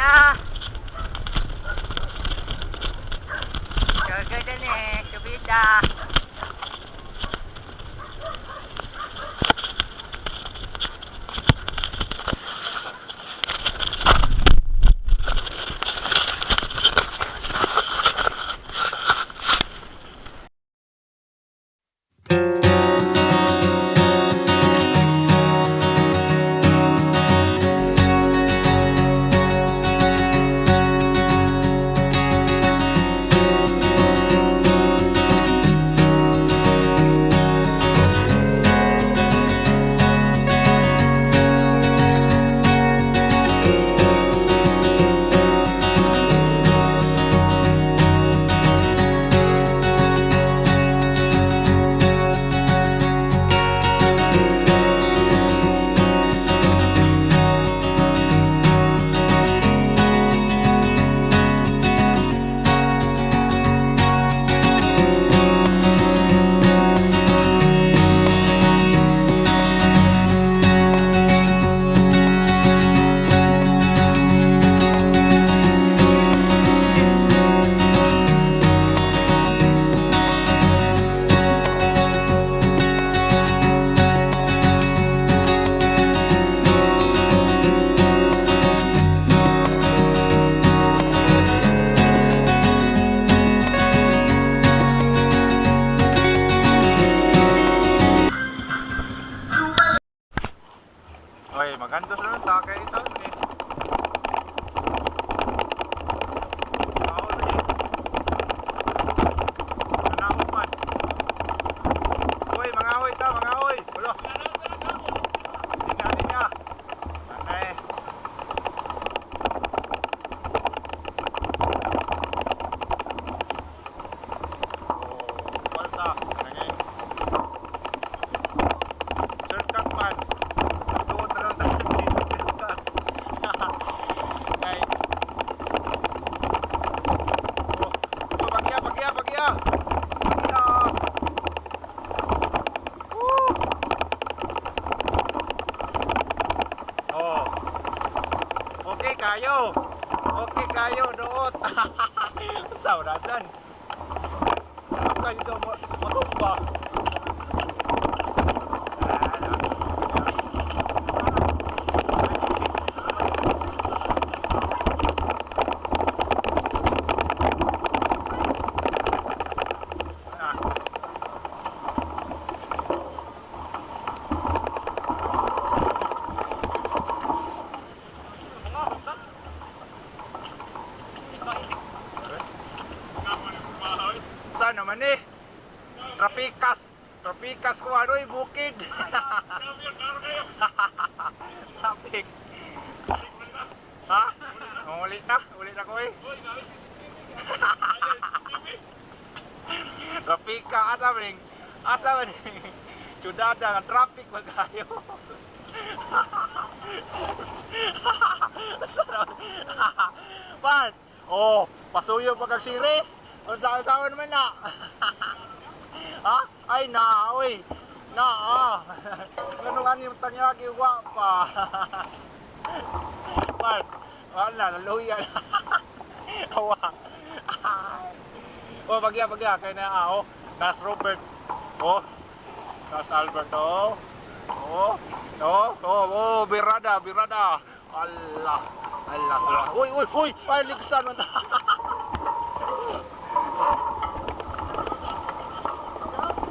Na. Gaganda ni, subida. Oy, maganda sa nun, takay sa nun eh. Tao na eh. Manahog man. Uy, mga ahoy ta, mga ahoy. Ulo. Linya, linya. Antay. Oh, balta. Nangin. Shortcut man. Tuot na lang tayo dito. Shortcut. Kay. Oh, oh, bagya, bagya, bagya. Bagya. Woo. Oh. Okay kayo. Okay kayo, doot. Sa dyan. Ang dito matumba. Saan naman eh? Trapikas. Trapikas ko ano eh, bukid. Traffic. Ha? Ulit na, ulit na ko eh. Trapika, asa man ning? Asa man ning? Syudad nga traffic man kayo. Asa naman? Pan! Oh, pasuyo pa kag series. Unsa sa man na? Ha? Ay na, oy. Na ah. Ngano nga ni tanyagi wa pa. Pan, wala naluya na. Awa. Oh, bagya bagya kay na ah, oh. Nas Robert. Oh. Nas Albert oh. Oh. Oh, oh, oh, birada, birada. Allah. Allah. Allah. Uy, uy, uy, ay ligsan man ta.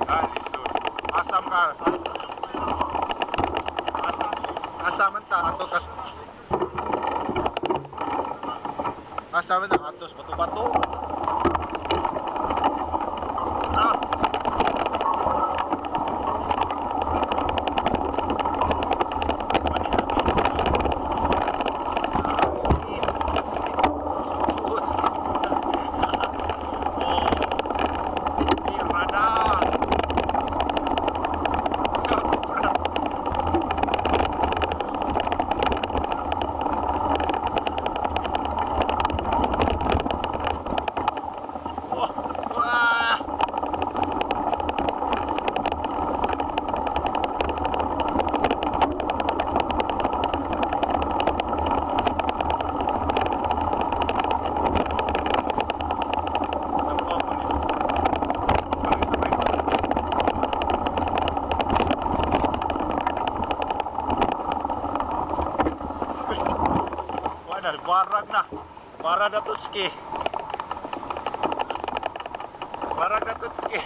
Ah, lisod. Asam ka. Asam, asam man ta ato kas. Asam man ta atos bato-bato. Ah. Oh. Birada. Na, barag na. Para na tutski. Barag na tutski.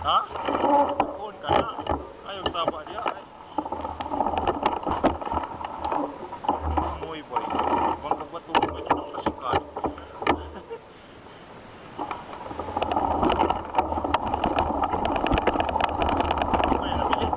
Ha? Kun ka na. Ayaw saba diya. Ay. Muy boy. Ibang pagbato ba ito ng kasikat? Ay, nabili.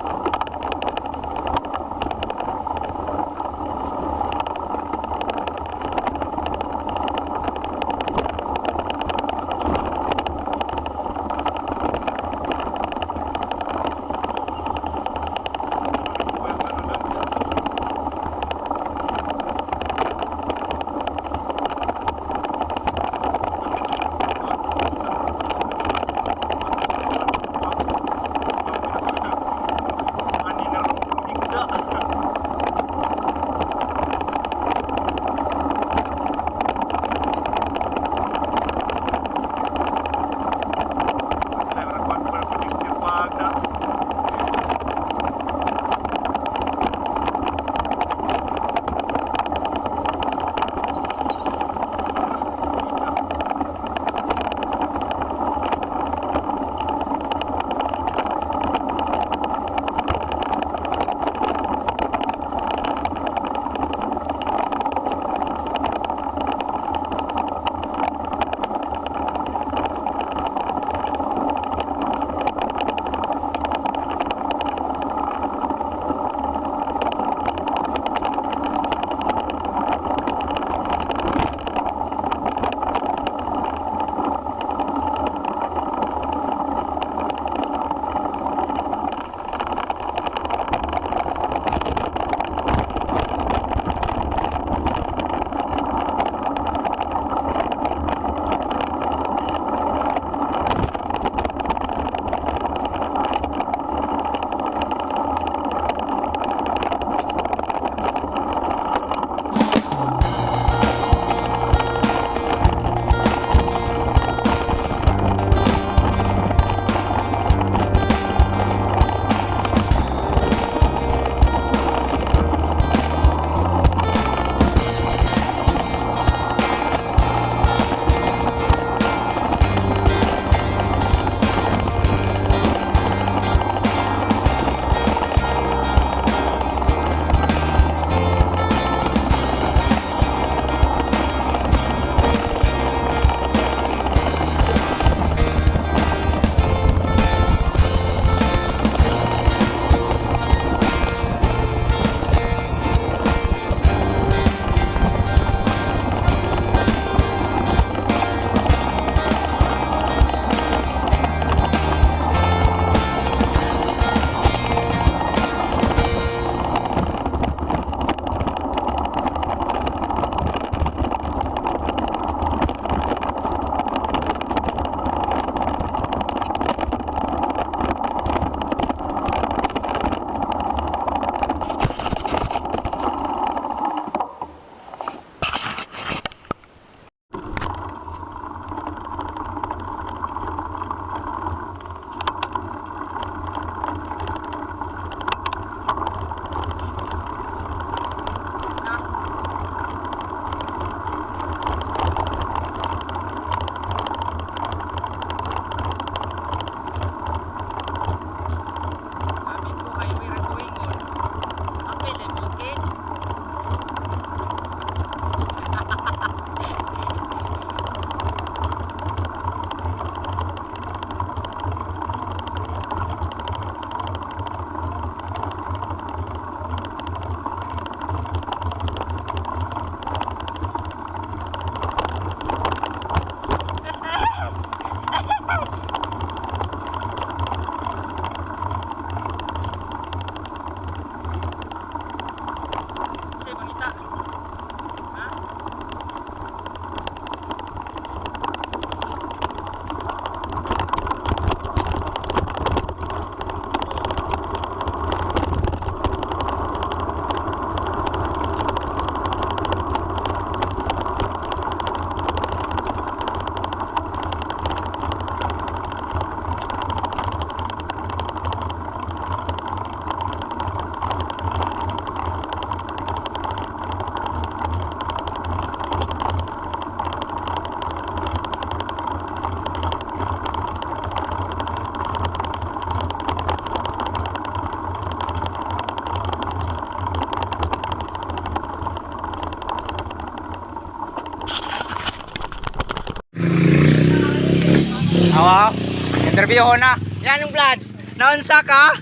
Interview ko na. Yan yung vlogs. Naunsa ka?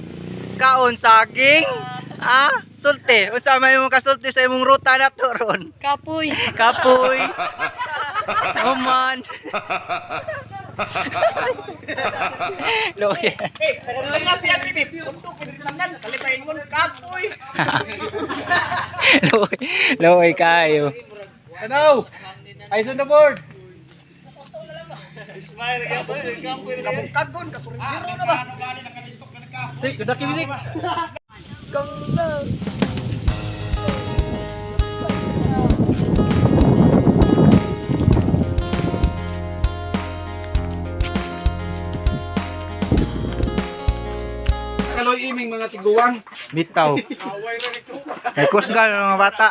Kaon saging? Ah, sulti. Unsa may imong kasulti sa imong ruta na to ron? Kapoy. Kapoy. Human. Loy. Loy, loy kayo. Ano? Eyes on the board. Sik, kudaki bisik. Kaloy iming mga tiguang. Bitaw. Kay kusgan ang mga bata.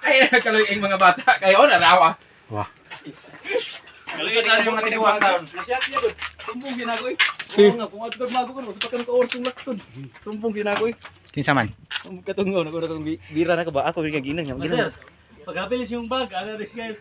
Ay, kaloy ing mga bata. Kayo na rawa. Wah. Kaloy na mga tiguang karon. Sumbong ginagoy. Oo nga, kung adto mago kon, sa pakan ka oras yung lakton. Sumbong ginagoy. Kinsa man? Katong nga naguna kong bira na ka ba ako nga ginang nga. Pagkabilis yung bag, ano this guys?